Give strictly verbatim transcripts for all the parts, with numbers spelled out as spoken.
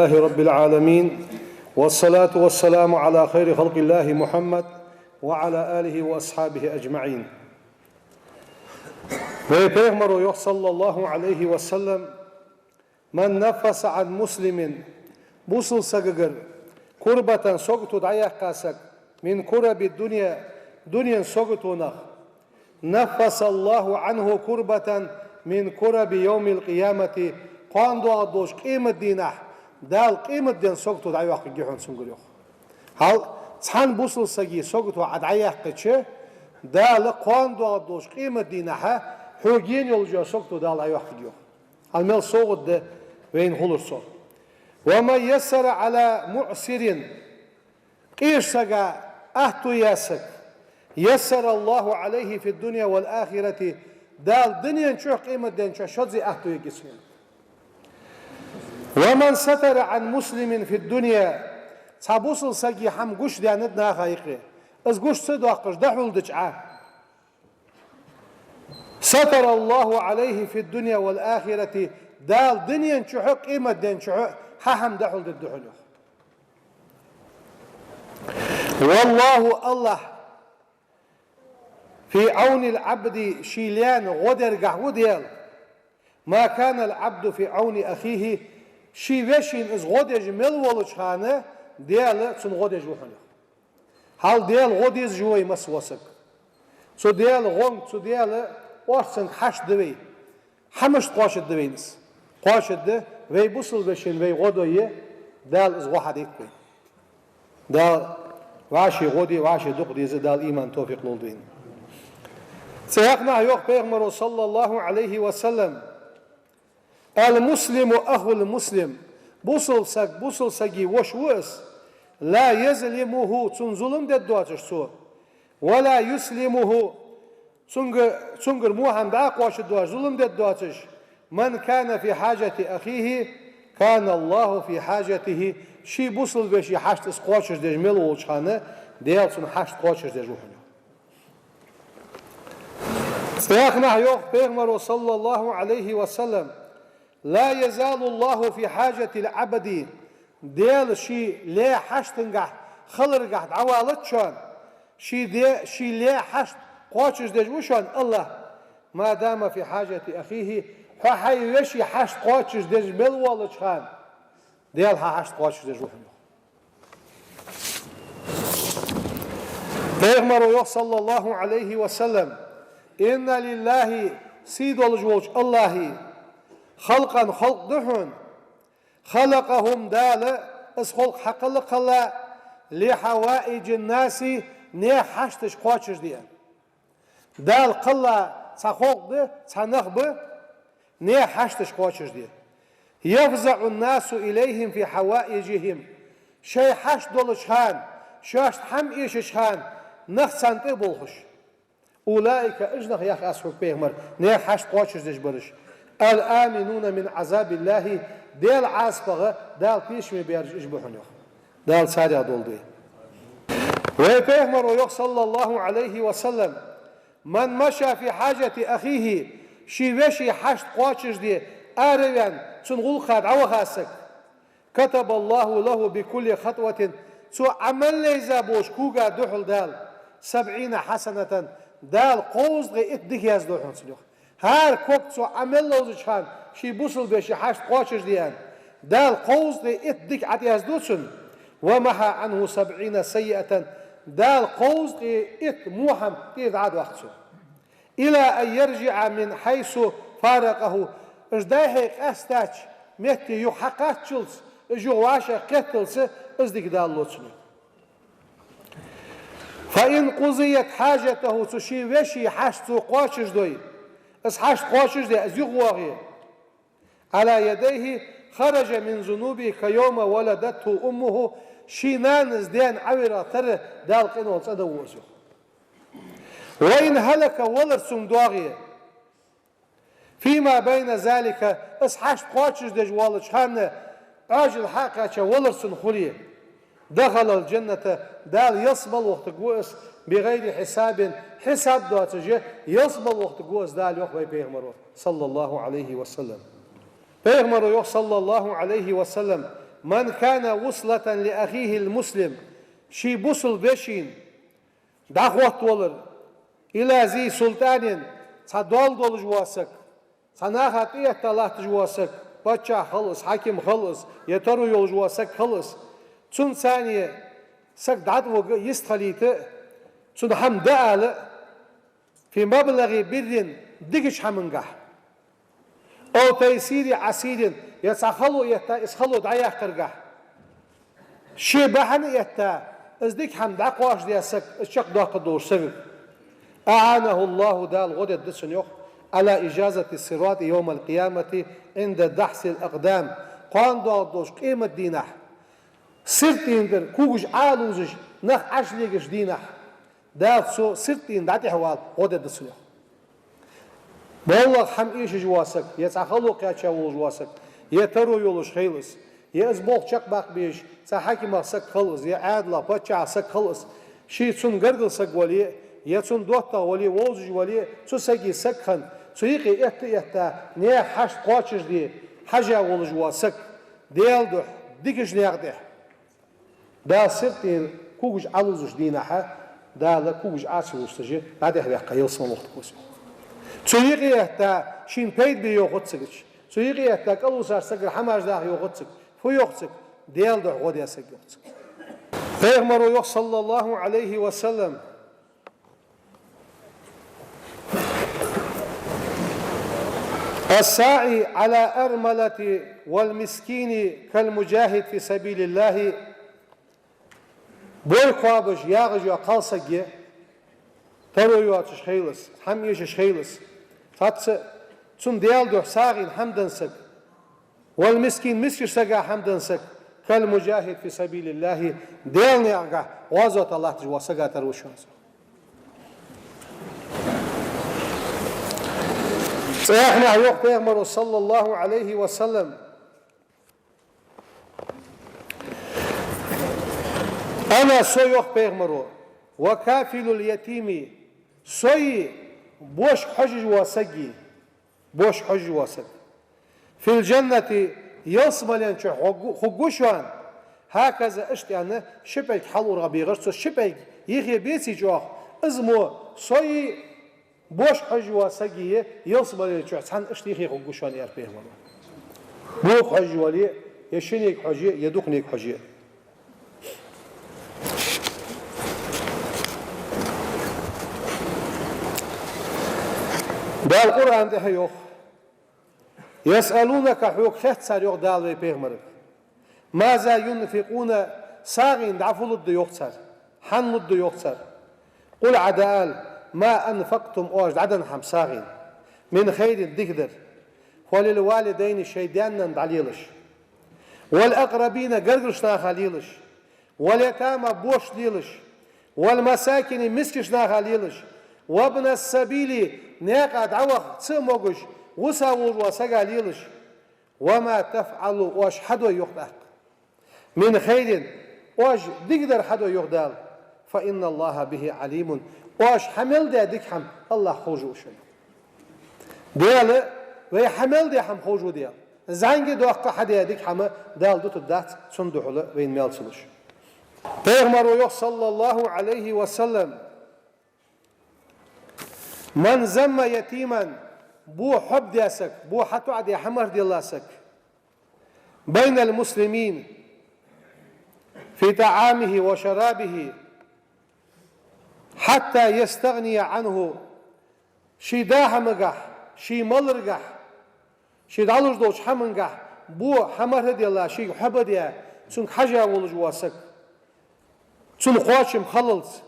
لله رب العالمين، والصلاة والسلام على خير خلق الله محمد وعلى آله وأصحابه أجمعين. Вай Пайхамаро йоах, صلى الله عليه وسلم: «من نفس عن مسلم», бусалба сагагара, «كربة», сагото дӀаяьккха саг, «من كرب الدنيا», дунен саготонах, «نفس الله عنه كربة من كرب يوم القيامة», кхоана доагӀаргдолча къематдийнахьа Дала къематден сагото дӀайоаккхаргья хьона цунгара, йоах. Хьал, цхьан бусалба сага сагото Ӏа дӀаяьккхача, Дала кхоана доагӀаргдолча къематдийнахьа хьога ена йола сагото Дала дӀайоаккхаргья, йоах. Хьал мел совгӀат да вайна хулар цох. «ومن يسر على معسر», къеча сага аьттув яь саг, «يسر الله عليه في الدنيا والآخرة», Дала дунен чухь, къематден чухь шозза аьттув ергья цунна. «ومن ستر عن مسلم في الدنيا», цхьа бусалба сага хӀама гучадаьннад наха юкъе, из гуча ца доаккхаш дӀахьулдича Ӏа, «ستر الله عليه في الدنيا والآخرة», Дала дунен чухь а, къематден чухь а хьа хӀама дӀахьулдергда хьона, йоах. «والله», АллахӀ, «في عون العبد», ший лена гӀо дергахьа ва Даьла. «ما كان العبد في عون أخيه», ший вешийна из гӀо деш мел волча хана, Даьла цунна гӀо деш ва хьона, йоах. Хьал Даьла гӀо дезаш ва вай массавола саг. Цу Даьла гӀонга, цу Даьла орцанга хьашт да вай. ХӀамашта кхоачаргда вайна из? Кхоачаргда, вай бусалба вешийна вай гӀо дойя, Дала из гӀо хьадайт вайна. Дала вӀаший гӀо де, вӀаший дукха дезе Дала иман, товфикъ лолда вайна. ЦӀаькханахьа йоах Пайхамаро, صلى الله عليه وسلم: «المسلم أخو المسلم», бусалба саг бусалба сага воша ва из, «لا يظلمه», цунна зулам дергдоацаш цо, «ولا يسلمه», цунга-, цунгара во хӀама дӀакхоачаргдоацаш, зулам дергдоацаш. «من كان في حاجة أخيه كان الله في حاجته», ший бусалба веший хьашт из кхоачашдеш мел волча хана, Даьла цун хьашт кхоачашдеш ва хьона. ЦӀаькханахьа йоах Пайхамаро, صلى الله عليه وسلم: «لا يزال الله في حاجة العبد», Даьла ший лай хьаштангахь, хиларгахь дӀавалац шоана, ший де-, ший лай хьашт кхоачашдеш ва шоана АллахӀ, «ما دام في حاجة أخيه», хьо хьай веший хьашт кхоачашдеш мел волча хана, Даьла хьа хьашт кхоачашдеш ва хьона. Пайхамаро йоах, صلى الله عليه وسلم: «إن لله», сий долаш волча АллахӀа, «خلقا», халкъ да хьона, «خلقهم», Дала из халкъ хьакхелла кхелла, «لحوائج الناس», наьха хьашташ кхоачашде. Дала кхелла цхьа халкъ да, цхьа нах ба, наьха хьашташ кхоачашде. «يفزع الناس إليهم في حوائجهم», шоай хьашт долча хана, шоашта хӀама эшача хана нах царна тӀа а болхаш. «أولئك», уж нах, йоах аз хьога, Пайхамар, наьха хьашт кхоачашдеш бараш, «الآمنون من عذاب الله», Даьла Ӏазапах, Дала тешаме бераш уж ба хьона, йоах. Дала царех долда вай. Вай Пайхамаро йоах, صلى الله عليه وسلم: «من مشى في حاجة أخيه», ший веший хьашт кхоачашде араваьнна, цун гӀулакха дӀаваха саг, «كتب الله له بكل خطوة», цо Ӏамал лайза болча кога духьал Дала, «سبعين حسنة», Дала кховзткъеи итт дика яздолда хьона цунна, йоах. ХӀара ког цо Ӏамал ловзача хана, ший бусалба веший хьашт кхоачашде аьнна, Дала кховзткъеи итт дика ӀотӀаязду цунна, «ومحى عنه سبعين سيئة», Дала кховзткъеи итт во хӀама тӀера дӀадоаккх цунна. «إلى أن يرجع من حيث فارقه», уж дӀай-хьай къаьстача метте юха хьакхаччалца, уж юха вӀашагӀкхетталца, из дика Дала лу цунна. «فإن قضيت حاجته», цу ший веший хьашт цо кхоачашдой, из хьашт кхоачашде, из юхавоагӀе, «على يديه خرج من ذنوبه كيوم ولدته أمه», ший нанас даьнна Ӏовирах тара Дала къинойх цӀенву из, йоах. «وإن هلك», валар цунга доагӀе, «فيما بين ذلك», из хьашт кхоачашдеш волча хана, Ӏоажал хьакхаьча валар цун хуле, «دخل الجنة», Дала ялсмала вахийтаргва из, «بغير حساب», хьисаб доацаш ялсмала вахийтаргва из Дала, йоах вай Пайхамаро, صلى الله عليه وسلم. Пайхамаро йоах, صلى الله عليه وسلم: من كان وصلة لأخيه المسلم, ший бусалба вешийна дӀахоттавалар, إلى ذي سلطان, цхьа доал долаш вола саг, цхьа наха тӀаэтта латташ вола саг, паччахь хилва из, хьаким хилва из, е таро йолаш вола саг хилва из, цунца цхьана саг дӀатӀавуга, йистхилийта, цунна хӀама дӀаала, في مبلغ بر, дикача хӀамангахь, أو تيسير عسير, е цхьа хало этта, из хало дӀаяккхаргахь, ше бахьан этта, из дика хӀама дӀакхоачашдаь саг, из чакхдоаккхаргдолча сагага, أعانه الله, Дала гӀо дергда цунна, йоах, على إجازة الصراط يوم القيامة عند دحس الأقدام, кхоана доагӀаргдолча къематдийнахьа сирата тӀара когаш Ӏолувзаш, нах Ӏошлелаш дийнахьа, Дала цо сирата тӀара дӀатӀехвала гӀо дергда цунна, йоах. МоллагӀа хӀама эшаш вола саг, е цхьа хало кхаьча волаш вола саг, е таро йолаш хилва из, е из болх чакхбаккха безаш цхьа хьакимах саг хилва из, е Ӏаьдалах, паччахьах саг хилва из, ше цунна гаргара саг вале, е цунна доттагӀа вале, вовзаш вале, цу сага саг хинна, цу юкъе этта а этта, наьха хьашт кхоачашде хьажа волаш вола саг, Даьла духьа, дикача наькъа тӀа Дала сирата тӀара когаш Ӏолувзача дийнахьа, Дала когаш Ӏо ца лувзаш, дӀатӀехваьккха ялсмала вахтакхоса. Цу юкъе этта шийна пайда бе йоахац цигача. Цу юкъе этта кӀалвусача сагара хӀамаш даха йоахац цига. Фу йоах цига? Даьла духьа гӀо даь саг йоах цига. Пайхамаро йоах, صلى الله عليه وسلم: الساعي على الأرملة والمسكين كالمجاهد في سبيل الله. Бой кхоабаш, ягӀаш йола кхалсаг, таро йоацаш хилва из, хӀама эшаш хилва из, цхьацца цунна Даьла духьа сагӀийна хӀама денна саг, والمسكين, мискача сага хӀама денна саг, كالمجاهد في سبيل الله, Даьла наькъагахь гӀазота латташ вола сага тара ва шоана. Цхьаькханахьа йоах Пайхамаро, صلى الله عليه وسلم: أنا, со, йоах Пайхамаро, وكافل اليتيم, сои бош хьожаш вола саги, бош хьожаш вола саг, في الجنة, ялсмален чу хургва, хургва шоана, هكذا, иштта аьнна, ши пӀелг хьалургӀа бегӀаш, цу ши пӀелг юхе беце чӀоагӀа, из мо сои бош хьожаш вола саги ялсмален чу цхьана иштта юхе хургва шоана, аьлар Пайхамаро. Вокх хьожаш вале, е шиннега хьоже, е дукханега хьоже. Дала Къуръан тӀа йоах: يسألونك, хьога хетт цар, йоах Дала вай Пайхамарга, ماذا ينفقون, сагӀийна дӀа фу лургда йоах цар, хӀана лургда йоах цар. قل, Ӏа дӀаала: ما أنفقتم, оаш дӀаденна хӀама сагӀийна, من خير, дикадар, فللوالدين, шоай даь-нанна дӀалелаш, والأقربين, гаргарча наха лелаш, واليتامى, бошашта лелаш, والمساكين, мискача наха лелаш, وابن السبيل, наькъа дӀаваха ца могаш, вуса волаш вола сага лелаш. وما تفعلوا, оаш хьадой, йоах тӀаккха, من خير, оаш дикадар хьадой, йоах Дала, فإن الله به عليم, оаш хьа мел даь дика хӀама АллахӀа ховш ва шоана. Даьла, вай хьа мел даь хӀама ховш ва Даьла. ЗӀамига доккха хьадаь дика хӀама Дала дутаргдац, цунна духьала вайна маьл ца луш. Пайхамаро йоах, صلى الله عليه وسلم: من ذم يتيما, бо хьоб даь саг, бо хьатоӀадаь, хьамарх делла саг, بين المسلمين في طعامه وشرابه حتى يستغني عنه, ший даь хӀамагахь, ший маларгахь, ший дӀалуш долча хӀамангахь бо хьамарх делла, шийга хьоб даь, цунга хьажа волаш вола саг, цунна кхоачам хилалца,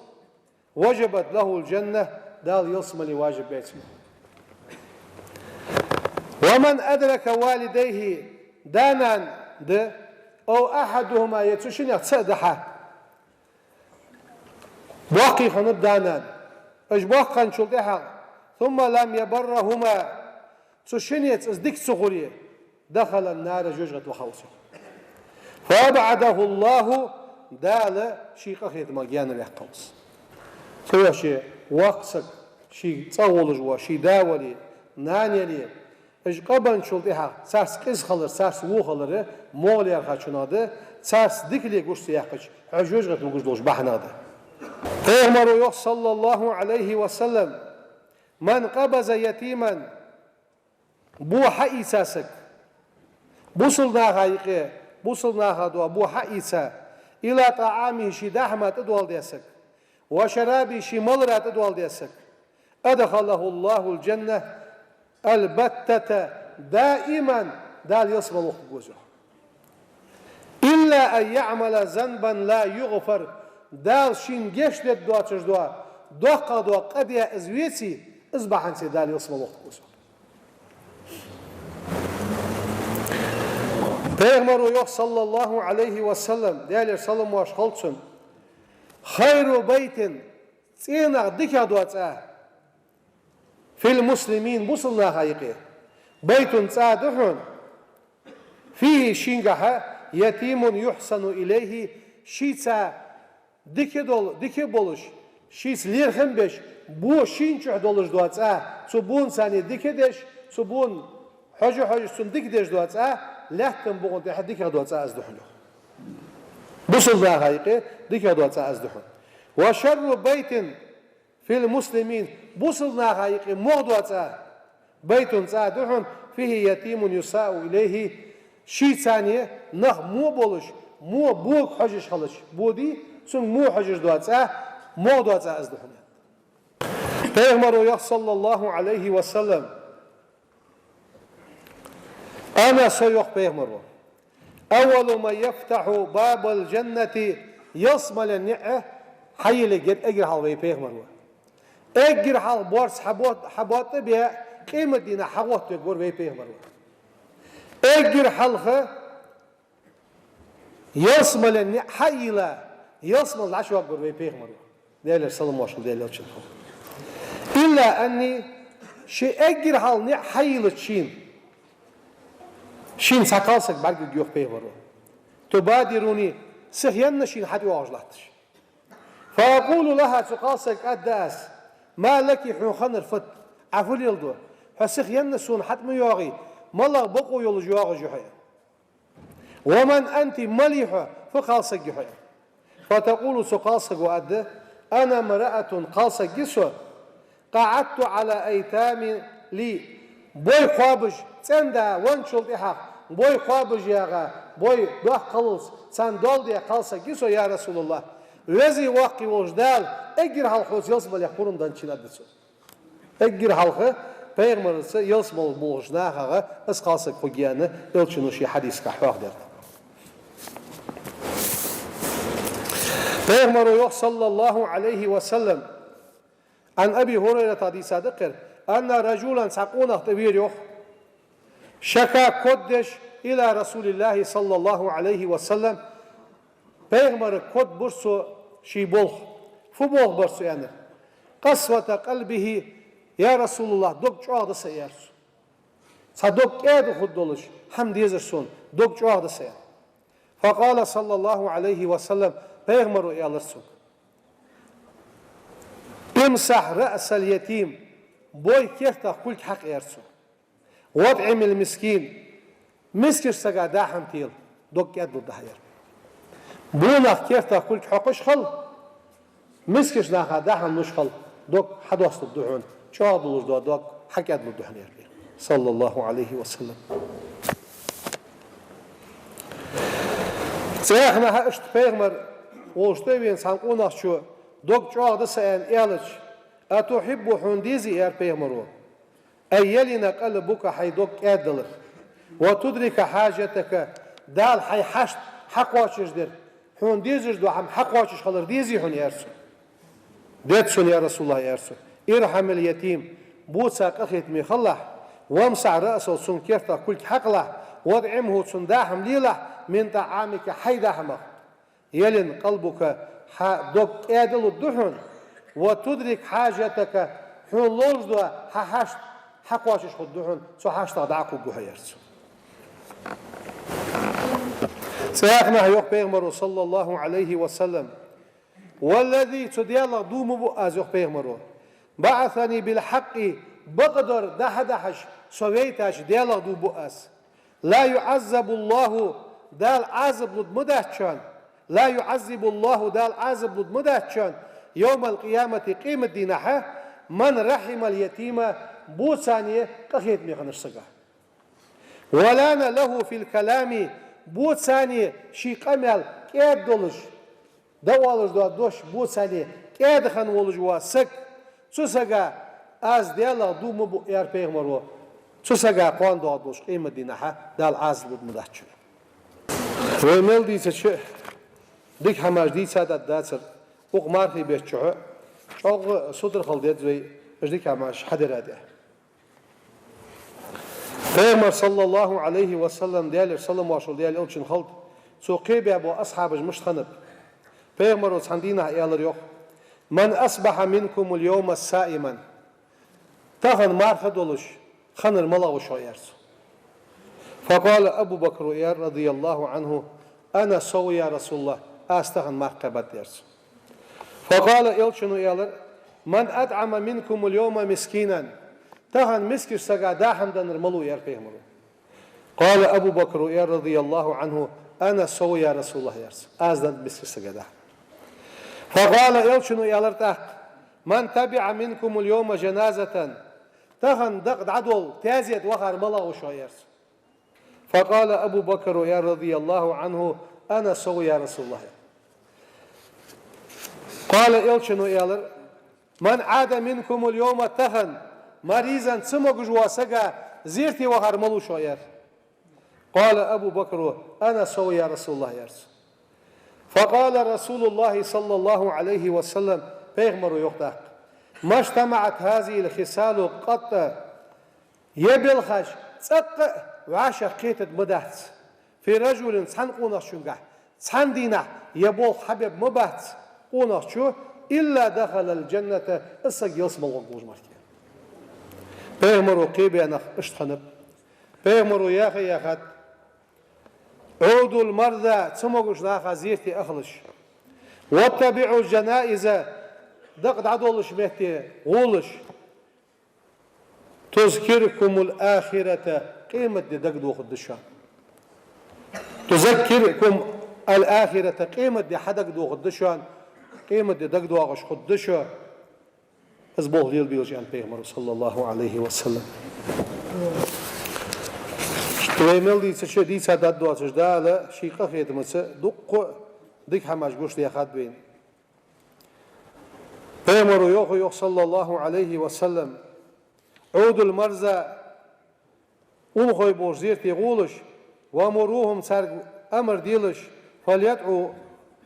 وجبت له الجنة, Дала ялсмале важиб яьй цунна. ومن أدرك والديه, да-нана да, أو أحدهما, е цу шиннех цаӀ да хьа, боккхий хиннаб да-нана, уж боккха хинначул тӀехьагӀа, ثم لم يبرهما, цу шиннеца из дика ца хуле, دخل النار, жожагӀате вахав из. فأبعده الله, Дала ший къахетамах гаьнаваьккхав из. Цудухьа ший воккха саг, ший цӀагӀа волаш вола, ший да вале, нана яле, Уж къабанчул тӀехьагӀа царца къиза хилар, царца во хилар могӀа лаьрхӀачунах да, царца дика ле гуш ца яьккхача, хьо жожагӀате вугаш долаш бахьанах да. Пайхамаро йоах, صلى الله عليه وسلم: من قبض يتيما, бо хьаийца саг, бусалба наха юкъе, бусалба наха дуа бо хьаийца, إلى طعامه, ший даа хӀама тӀадоаладаь саг, وشرابه, ший малара тӀадоаладаь саг, أدخله الله الجنة البتة, даиман Дала ялсмале вахийтаргва из, йоах. إلا أن يعمل ذنبا لا يغفر, Дала шийна гешт дергдоацаш доа, доккхагӀа доа къа даь из веце, из бахьанце Дала ялсмале вахийтаргва из, йоах. Пайхамаро йоах, صلى الله عليه وسلم, Даьлера салам-моаршал хилда цунна: خير بيت, цӀенагӀа дикагӀа доа цӀа, في المسلمين, бусалба наха юкъе, بيت, цӀа да хьона, فيه, шийгахьа, يتيم يحسن إليه, шийца дика дол-, дика болаш, шийца лерхӀам беш, бо шийна чу долаш доа цӀа, цу бонца цхьана дика деш, цу бона хьожа-хьожаш, цунна дика деш доа цӀа, лаьттан букъа тӀа дикагӀа доа цӀа из да хьона, йоах. Бусалба наха юкъе дикагӀа доа цӀа из да хьона. وشر بيت في المسلمين, бусалба наха юкъе могӀа доа цӀа, بيت, цӀа да хьона, فيه يتيم يساء إليه, шийца цхьана нах во болаш, во бога хьожаш хилча, бо дий, цунга во хьожаш доа цӀа, могӀа доа цӀа из да хьона. Пайхамаро йоах, صلى الله عليه وسلم: أنا, со, йоах пайхамаро, أول من يفتح باب الجنة, ялсмален ниӀ хьайийле герг эггара хьалха вай пайхамар ва. Эггара хьалха борз хьабот-, хьаботтабе, къематдийнахьа хьагӀоттавергвар вай пайхамар ва. Эггара хьалха ялсмален ниӀ хьайийле, ялсмале дӀачувоагӀаргвар вай пайхамар ва. Даьлера салам-моаршал Даьла Элчанна хилда. إلا أني, ше эггара хьалха ниӀ хьайийлача шийна, шийна цхьа кхалсаг бӀаргагургья, йоах пайхамаро. تبادرني, сиха енна шийна хьатӀайоагӀаш латташ. فأقول لها, цу кхалсага аргда аз: ما لك, хьона хиннар фуд, Ӏа фу леладу? Хьо сиха енна сона хьатӀа ма йоагӀий, малагӀа бокъо йолаш йоагӀаш я хьо? ومن أنت, малий хьо, фу кхалсаг я хьо? فتقول, цу кхалсаго аргда: أنا امرأة, кхалсаг я со, قعدت على أيتام لي, бой кхоабаш, цӀен-да венначул тӀехьагӀа, бой кхоабаш ягӀа, бой доккха хиллалца, царна доал даь кхалсаг я со, я РасулаллахӀ. Веза-воккха волча Дала эггара хьалха хьоца ялсмалех пурам денначунна, аргда цо. Эггара хьалха пайхамарца ялсмале болча нахагӀа из кхалсаг хургья аьнна, Элчано ший хьадисагахьа хьоахадаьд. Пайхамаро йоах, صلى الله عليه وسلم, عن أبي هريرة, дийцад укхар, أن رجلا, цхьа къонах тӀавера, йоах, شكا, код деш, إلى رسول الله صلى الله عليه وسلم, пайхамарага код бир цо ший болх. Фу болх бир цо, аьннар? قسوة قلبه, я РасулаллахӀ, дог чӀоагӀа да са, аьлар цо. Цхьа дог кӀаьда хургдолаш хӀама дезар сона, дог чӀоагӀа да са, аьнна. فقال صلى الله عليه وسلم, пайхамаро аьлар цунга: امسح رأس اليتيم, бой кертах кулг хьакха, аьлар цо. وأطعم المسكين, мискача сага даа хӀама тела, дог кӀаьдлургда хьа, аьлар. Бонах кертах кулг хьокхаш хила, мискача наха даа хӀама луш хила, дог хьадоастаргда хьона, чӀоагӀа долаш дола дог хьакӀаьдлургда хьона, аьлар пайхамаро, صلى الله عليه وسلم. Цхьаннахьа иштта пайхамар волча тӀавена цхьан къонахчо дог чӀоагӀа да са, аьнна, аьлча: أتحب, хьона дезий, аьлар пайхамаро, أن يلين قلبك, хьай дог кӀаьддалар, وتدرك حاجتك, Дала хьай хьашт хьакхоачашдер, хьона дезаш дола хӀама хьакхоачаш хилар дезий хьона, аьлар цо. Деза сона, я РасулаллахӀ, аьлар цо. ارحم اليتيم, боца къахетаме хилалахь, وامسح رأسه, цун кертах кулг хьакхалахь, وأطعمه, цунна даа хӀама лелахь, من طعامك, хьай даа хӀамах. يلن قلبك, хьа дог кӀаьдалургда хьона, وتدرك حاجتك, хьона ловш дола хьа хьашт хьакхоачаш хургда хьона, цу хьаштах дӀакхувргва хьо, аьлар цо. Цхьаннахьа йоах пайхамаро, صلى الله عليه وسلم: والذي, цу Даьлах дув ма буъ аз, йоах пайхамаро, بعثني بالحق, бакъдар дӀа-хьа дахьаш, Со вайтача Даьлах дув буъ аз. لا يعذب الله, Дала Ӏазап лургдац шоана. لا يعذب الله, Дала Ӏазап лургдац шоана, يوم القيامة, къематдийнахьа, من رحم اليتيم, бувцане къахетаме хиннача сага. ولان له في الكلام, бувцане ший къамаьл кӀаьда долаш, дӀаоалаш дола дош бувцане кӀаьда хинна волаш вола саг, цу сага аз Даьлах дув ма буъ, аьлар пайхамаро, цу сага кхоана доагӀаш долча къематдийнахьа Дала Ӏазап лургдац шоана. Вай мел дийцача дика хӀамаш дийцад дацар, укх мархий бетта чухь чӀоагӀа сутара хила деза вай уж дика хӀамаш хьадара тӀехьа. Пайхамар, صلى الله عليه وسلم, Даьлера салам-моаршал Даьла элчанна хилда, цо кхебаь бола асхьабаш мишта хиннаб. Пайхамаро цхьан дийнахьа аьлар йоах: من أصبح منكم اليوم صائما, тахан марха долаш хиннар малагӀа ва шоана, аьлар цо. فقال أبو بكر, аьлар, رضي الله عنه: أنا, со ва, يا رسول الله, аз тахан марха кхаьбад, аьлар цо. فقال, элчано аьлар: من أطعم منكم اليوم مسكينا, тахан мискача сага даа хӀама деннар малув, аьлар пайхамаро. قال أبو بكر, аьлар, رضي الله عنه: أنا, со ва, يا رسول الله, аьлар цо, аз деннад мискача сага даа хӀама. فقال, элчано аьлар тӀаккха: من تبع منكم اليوم جنازة, тахан дакъа дӀадола таьзета вахар малагӀа ва шоана, аьлар цо. فقال أبو بكر, аьлар, رضي الله عنه: أنا, со ва, يا رسول الله. قال, элчано аьлар: من عاد منكم اليوم, тахан مريضا, цамогаш вола сага зерате вахар малув шоана, аьлар. قال أبو بكر: أنا, со ва, يا رسول الله, аьлар цо. فقال رسول الله صلى الله عليه وسلم, пайхамаро йоах тӀаккха: ما اجتمعت هذه الخصال قط, ер белхаш цӀаккха а вӀашагӀкхетаргдац, في رجل, цхьан къонахчунгахь, цхьан дийнахьа ер болх хьабергбац къонахчо, إلا دخل الجنة, из саг ялсмале гӀоргволаш мара. Пайхамаро кхебаь нах иштта хиннаб. Пайхамаро яхе яхад: عودوا المرضى, цамогаш наха зерате ахалаш. واتبعوا الجنائز, дакъа дӀадолалуча метте гӀолаш. تذكركم الآخرة, къематди дагадохаргда шоана. تذكركم الآخرة, къематди хьадагадохаргда шоана, къематди дагадоагӀаш хургда шо. Из болх лелабелаш, аьннад пайхамаро, صلى الله عليه وسلم. Вай мел дийцача, дийцад доацаш, Дала ший къахетамца дуккха дика хӀамаш гучадаьхад вайна. Пайхамаро йоах, йоах, صلى الله عليه وسلم: عودوا المرضى, унахой болча зерате гӀолаш, ومروهم, царга амар делаш, فليدعوا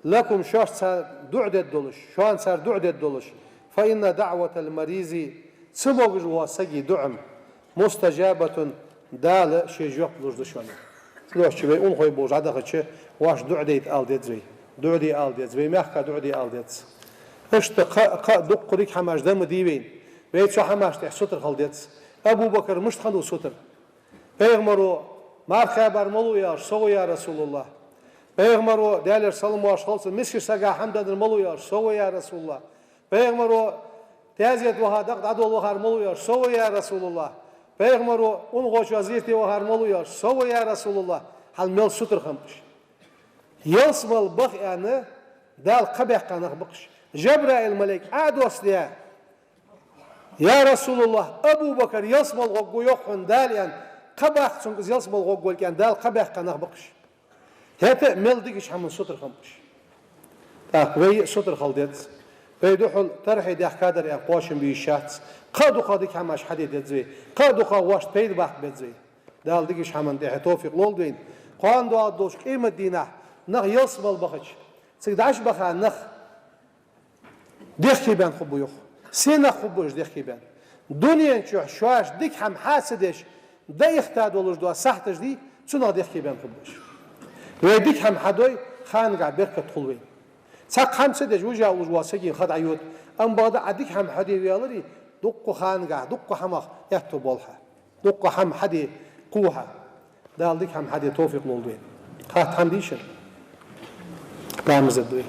لكم, шоашта цар дуӀа дергдолаш, шоана цар дуӀа дергдолаш, فإن دعوة المريض, цамогаш волча сага дуӀа, مستجابة, Дала ший жоп луш да шоана. Цудухьа вай унахой болча дӀадахача, вайна дуӀа дайта ала деза вай. ДуӀа де ала деза, вай мехка дуӀа де ала деза. Иштта кхы а, кхы а дуккха дика хӀамаш да ма дий вайна. Вай цу хӀамашта тӀехьа сутара хила деза. Абу Бакр мишта хиннав сутара? Пайхамаро марха кхаьбар малув аьлча, со ва, я Расулаллахь. Пайхамаро, Даьлера салам-моаршал хилда цунна, мискача сага хӀама деннар малув аьлча, со ва, я Расулаллахь. Пайхамаро таьзета ваха, дакъа дӀадола вахар малув аьлча, со ва, я Расулаллахь. Пайхамаро унахочоа зерате вахар малув аьлча, со ва, я Расулаллахь. Хьал мел сутара хиннаб уж. Ялсмале баха аьнна, Дала кхаъ баьккха нах ба-кх уж. Жабраил малейк Ӏодоссадаь: «Я Расулаллахь, Абу Бакр ялсмале гӀоргва йоах хьона Дала», — аьнна, кхаъ баккха цунга из ялсмале гӀоргволга аьнна, Дала кхаъ баьккха нах ба-кх уж. ХӀаьта а мел дикача хӀаман сутара хиннаб уж. ТӀаккха вай а сутара хила деза. Вай духьал таравихь даьхкадар аьнна кхоачам бе йиш яц. Кхы а дукха дика хӀамаш хьаде деза вай. Кхы а дукха вайна пайда баккха беза вай. Дала дикача хӀаман тӀехьа товфикъ лолда вайна. Кхоана доагӀаш долча къематдийнахьа нах ялсмале бахача, цига дӀачубаха нах дехкебаьнна хургба, йоах. Сенах хургба уж дехкебаьнна? Дунен чухь шоаш дика хӀама хьа а ца деш, дӀаихта долаш дола сахьаташ дий, цунах дехкебаьнна хургба уж. Вай дика хӀама хьадой, ханагахь беркат хул вайна. Цхьаккха хӀама ца деш вижа волаш вола сага ха дӀайода, амма бакъда Ӏа дика хӀама хьаде ваьлча, дуккха ханагахь, дуккха хӀамах аьттув боал хьа. Дуккха хӀама хьаде кхухьа. Дала дика хӀама хьаде товфикъ лолда вайна. Хатта хӀама дий шун? Ламаз де вай.